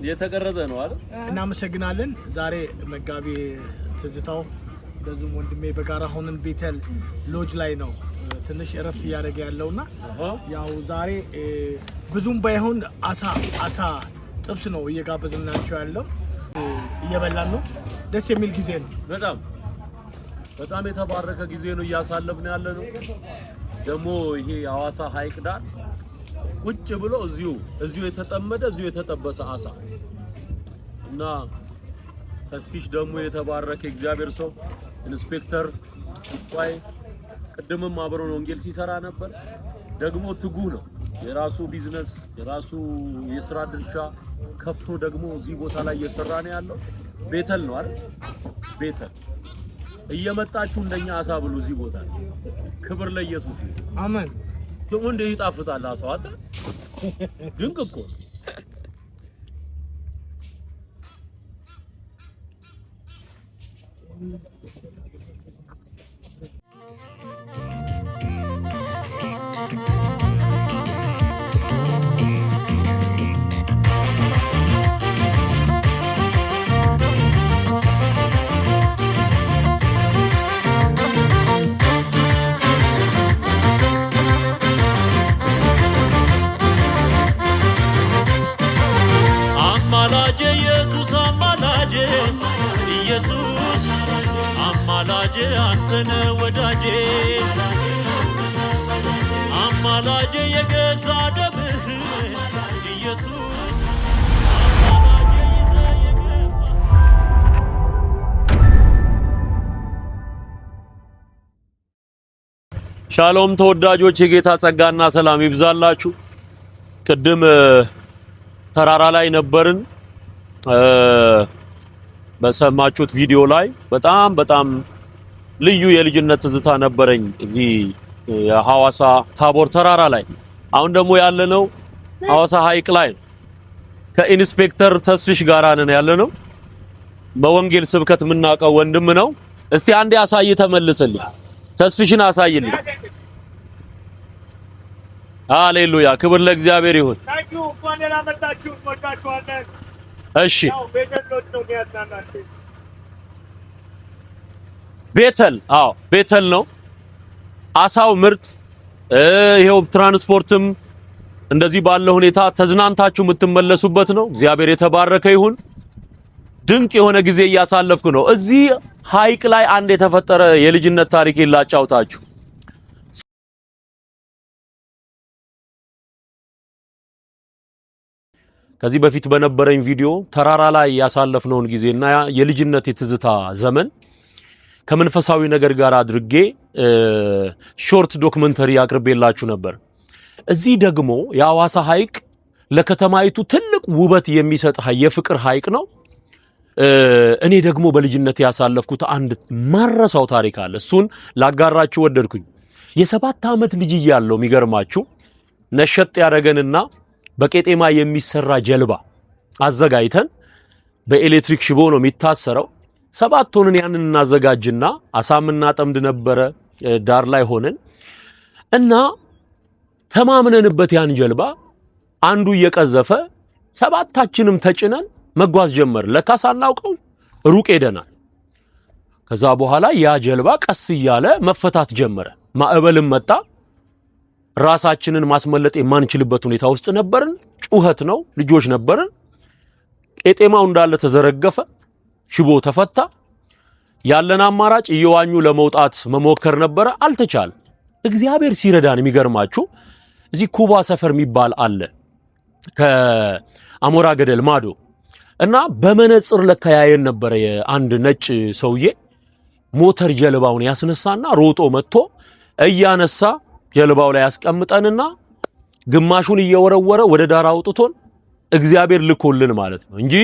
የተቀረጸ ነው አይደል? እናመሰግናለን። ዛሬ መጋቢ ትዝታው እንደዚሁም ወንድሜ በጋራ ሆነን ቤተል ሎጅ ላይ ነው ትንሽ እረፍት እያደረገ ያለውና ያው ዛሬ ብዙም ባይሆን አሳ ጥብስ ነው እየጋበዝናቸው ያለው፣ እየበላን ነው። ደስ የሚል ጊዜ ነው። በጣም በጣም የተባረከ ጊዜ ነው እያሳለፍን ያለ ነው። ደግሞ ይሄ የሐዋሳ ሐይቅ ዳር ቁጭ ብሎ እዚሁ የተጠመደ እዚሁ የተጠበሰ አሳ እና ተስፊሽ ደግሞ የተባረከ እግዚአብሔር ሰው ኢንስፔክተር ቋይ ቅድምም አብሮን ወንጌል ሲሰራ ነበር። ደግሞ ትጉህ ነው። የራሱ ቢዝነስ የራሱ የስራ ድርሻ ከፍቶ ደግሞ እዚህ ቦታ ላይ እየሰራ ነው ያለው። ቤተል ነው አይደል? ቤተል እየመጣችሁ እንደኛ አሳ ብሉ። እዚህ ቦታ ላይ ክብር ለኢየሱስ ይሁን። አሜን። ደግሞ እንደ ይጣፍጣል አሳው አይደል? ድንቅ እኮ አማላጄ ኢየሱስ አማላጄ ኢየሱስ አማላጄ አንተነ ወዳጄ አማላጄ የገዛ ደምህ ኢየሱስ አማላጄ ይዘህ የገባ። ሻሎም ተወዳጆች፣ የጌታ ጸጋና ሰላም ይብዛላችሁ። ቅድም ተራራ ላይ ነበርን። በሰማችሁት ቪዲዮ ላይ በጣም በጣም ልዩ የልጅነት ትዝታ ነበረኝ እዚህ የሐዋሳ ታቦር ተራራ ላይ። አሁን ደግሞ ያለነው ሐዋሳ ሐይቅ ላይ ነው። ከኢንስፔክተር ተስፊሽ ጋር ነን ያለነው። በወንጌል ስብከት የምናውቀው ወንድም ነው። እስቲ አንዴ አሳይ፣ ተመልስልኝ። ተስፊሽን አሳይልኝ። ሃሌሉያ፣ ክብር ለእግዚአብሔር ይሁን። Thank you። እንኳን ደህና መጣችሁ። እንወዳችኋለን። እሺ ያው ቤተል ሎጅ ነው የሚያዝናናችሁ። ቤተል፣ አዎ ቤተል ነው። አሳው ምርጥ። ይሄው ትራንስፖርትም እንደዚህ ባለ ሁኔታ ተዝናንታችሁ የምትመለሱበት ነው። እግዚአብሔር የተባረከ ይሁን። ድንቅ የሆነ ጊዜ እያሳለፍኩ ነው። እዚህ ሐይቅ ላይ አንድ የተፈጠረ የልጅነት ታሪክ ላጫውታችሁ። ከዚህ በፊት በነበረኝ ቪዲዮ ተራራ ላይ ያሳለፍነውን ጊዜና የልጅነት የትዝታ ዘመን ከመንፈሳዊ ነገር ጋር አድርጌ short documentary አቅርቤላችሁ ነበር። እዚህ ደግሞ የሐዋሳ ሐይቅ ለከተማይቱ ትልቅ ውበት የሚሰጥ የፍቅር ሐይቅ ነው። እኔ ደግሞ በልጅነት ያሳለፍኩት አንድ ማረሳው ታሪክ አለ። እሱን ላጋራችሁ ወደድኩኝ። የ7 ዓመት ልጅ እያለሁ የሚገርማችሁ ነሸጥ ያደረገንና በቄጤማ የሚሰራ ጀልባ አዘጋጅተን በኤሌክትሪክ ሽቦ ነው የሚታሰረው። ሰባት ሆነን ያንን እናዘጋጅና አሳ የምናጠምድ ነበረ ዳር ላይ ሆነን እና ተማምነንበት ያን ጀልባ አንዱ እየቀዘፈ ሰባታችንም ተጭነን መጓዝ ጀመር። ለካ ሳናውቀው ሩቅ ሄደናል። ከዛ በኋላ ያ ጀልባ ቀስ እያለ መፈታት ጀመረ። ማዕበልም መጣ። ራሳችንን ማስመለጥ የማንችልበት ሁኔታ ውስጥ ነበርን። ጩኸት ነው፣ ልጆች ነበርን። ቄጤማው እንዳለ ተዘረገፈ፣ ሽቦ ተፈታ። ያለን አማራጭ እየዋኙ ለመውጣት መሞከር ነበረ፣ አልተቻለም። እግዚአብሔር ሲረዳን የሚገርማችሁ እዚህ ኩባ ሰፈር የሚባል አለ ከአሞራ ገደል ማዶ እና በመነጽር ለካ ያየን ነበረ። የአንድ ነጭ ሰውዬ ሞተር ጀልባውን ያስነሳና ሮጦ መጥቶ እያነሳ ጀልባው ላይ ያስቀምጠንና ግማሹን እየወረወረ ወደ ዳር አውጥቶን እግዚአብሔር ልኮልን ማለት ነው እንጂ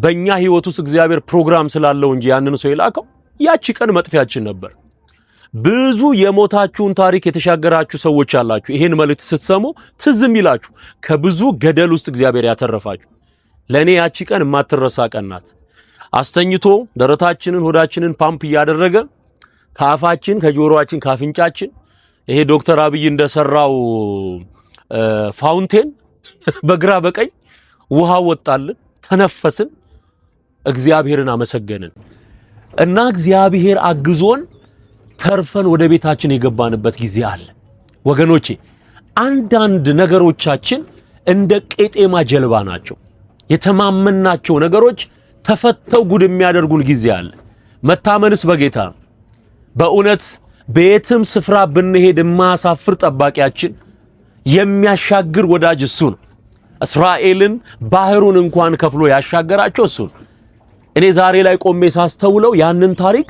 በእኛ ህይወት ውስጥ እግዚአብሔር ፕሮግራም ስላለው እንጂ ያንን ሰው የላከው ያቺ ቀን መጥፊያችን ነበር። ብዙ የሞታችሁን ታሪክ የተሻገራችሁ ሰዎች አላችሁ። ይሄን መልእክት ስትሰሙ ትዝ የሚላችሁ ከብዙ ገደል ውስጥ እግዚአብሔር ያተረፋችሁ። ለእኔ ያቺ ቀን የማትረሳ ቀን ናት። አስተኝቶ ደረታችንን ሆዳችንን ፓምፕ እያደረገ ከአፋችን ከጆሮአችን ከአፍንጫችን ይሄ ዶክተር አብይ እንደሰራው Fountain በግራ በቀኝ ውሃ ወጣልን፣ ተነፈስን፣ እግዚአብሔርን አመሰገንን እና እግዚአብሔር አግዞን ተርፈን ወደ ቤታችን የገባንበት ጊዜ አለ። ወገኖቼ አንዳንድ ነገሮቻችን እንደ ቄጤማ ጀልባ ናቸው። የተማመንናቸው ነገሮች ተፈተው ጉድ የሚያደርጉን ጊዜ አለ። መታመንስ በጌታ ነው። በእውነት በየትም ስፍራ ብንሄድ የማያሳፍር ጠባቂያችን፣ የሚያሻግር ወዳጅ እሱ ነው። እስራኤልን ባህሩን እንኳን ከፍሎ ያሻገራቸው እሱ ነው። እኔ ዛሬ ላይ ቆሜ ሳስተውለው ያንን ታሪክ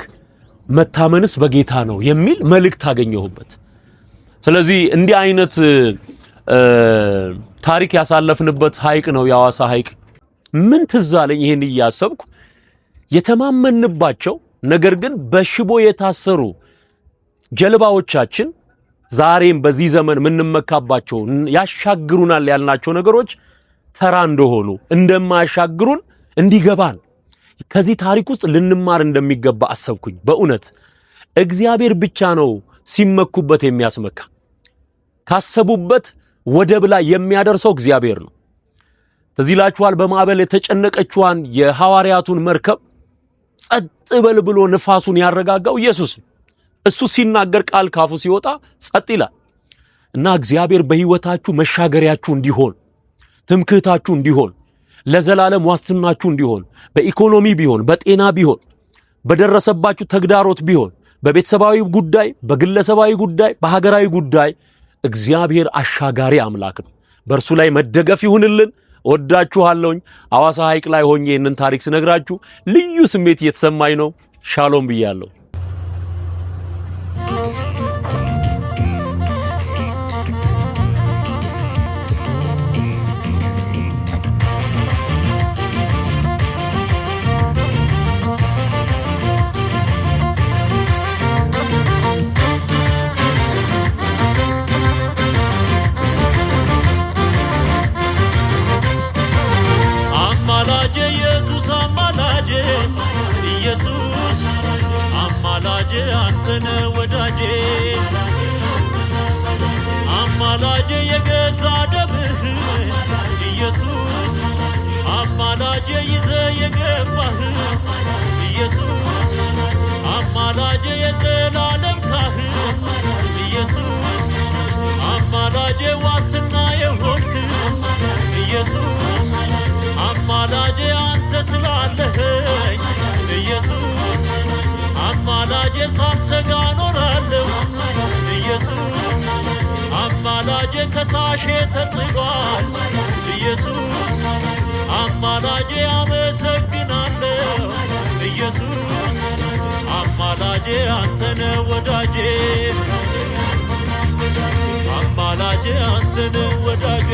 መታመንስ በጌታ ነው የሚል መልእክት አገኘሁበት። ስለዚህ እንዲህ አይነት ታሪክ ያሳለፍንበት ሐይቅ ነው የሐዋሳ ሐይቅ። ምን ትዝ አለኝ ይሄን እያሰብኩ፣ የተማመንባቸው ነገር ግን በሽቦ የታሰሩ ጀልባዎቻችን ዛሬም በዚህ ዘመን የምንመካባቸው ያሻግሩናል ያልናቸው ነገሮች ተራ እንደሆኑ፣ እንደማያሻግሩን እንዲገባን ከዚህ ታሪክ ውስጥ ልንማር እንደሚገባ አሰብኩኝ። በእውነት እግዚአብሔር ብቻ ነው ሲመኩበት የሚያስመካ። ካሰቡበት ወደብ ላይ የሚያደርሰው እግዚአብሔር ነው። ትዝ ይላችኋል፣ በማዕበል የተጨነቀችዋን የሐዋርያቱን መርከብ ጸጥ በል ብሎ ንፋሱን ያረጋጋው ኢየሱስ ነው። እሱ ሲናገር ቃል ካፉ ሲወጣ ጸጥ ይላል። እና እግዚአብሔር በሕይወታችሁ መሻገሪያችሁ እንዲሆን፣ ትምክህታችሁ እንዲሆን፣ ለዘላለም ዋስትናችሁ እንዲሆን፣ በኢኮኖሚ ቢሆን፣ በጤና ቢሆን፣ በደረሰባችሁ ተግዳሮት ቢሆን፣ በቤተሰባዊ ጉዳይ፣ በግለሰባዊ ጉዳይ፣ በሀገራዊ ጉዳይ እግዚአብሔር አሻጋሪ አምላክ ነው። በእርሱ ላይ መደገፍ ይሁንልን። እወዳችኋለሁኝ። ሐዋሳ ሐይቅ ላይ ሆኜ ይህንን ታሪክ ስነግራችሁ ልዩ ስሜት እየተሰማኝ ነው። ሻሎም ብያለሁ። አማላጄ ኢየሱስ፣ አማላጄ ኢየሱስ፣ አማላጄ አንተነ ወዳጄ፣ አማላጄ የገዛ ደምህ ኢየሱስ፣ አማላጄ ይዘ የገባህ ኢየሱስ፣ አማላጄ የዘላለም ካህን ኢየሱስ፣ አማላጄ ዋስትና የሆንክ ኢየሱስ፣ አማላጄ አንተ ስላለኸኝ ኢየሱስ፣ አማላጄ ሳልሰጋ ኖራለሁ ኢየሱስ፣ አማላጄ ከሳሼ ተጥሏል ኢየሱስ፣ አማላጄ አመሰግናለሁ ኢየሱስ፣ አማላጄ አንተነ ወዳጄ፣ አማላጄ አንተነ ወዳጄ።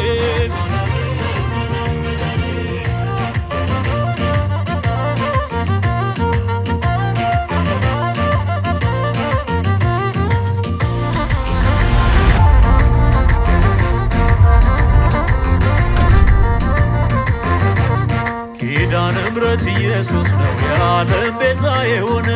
ኪዳነ ምሕረት ኢየሱስ ነው የዓለም ቤዛ የሆነ።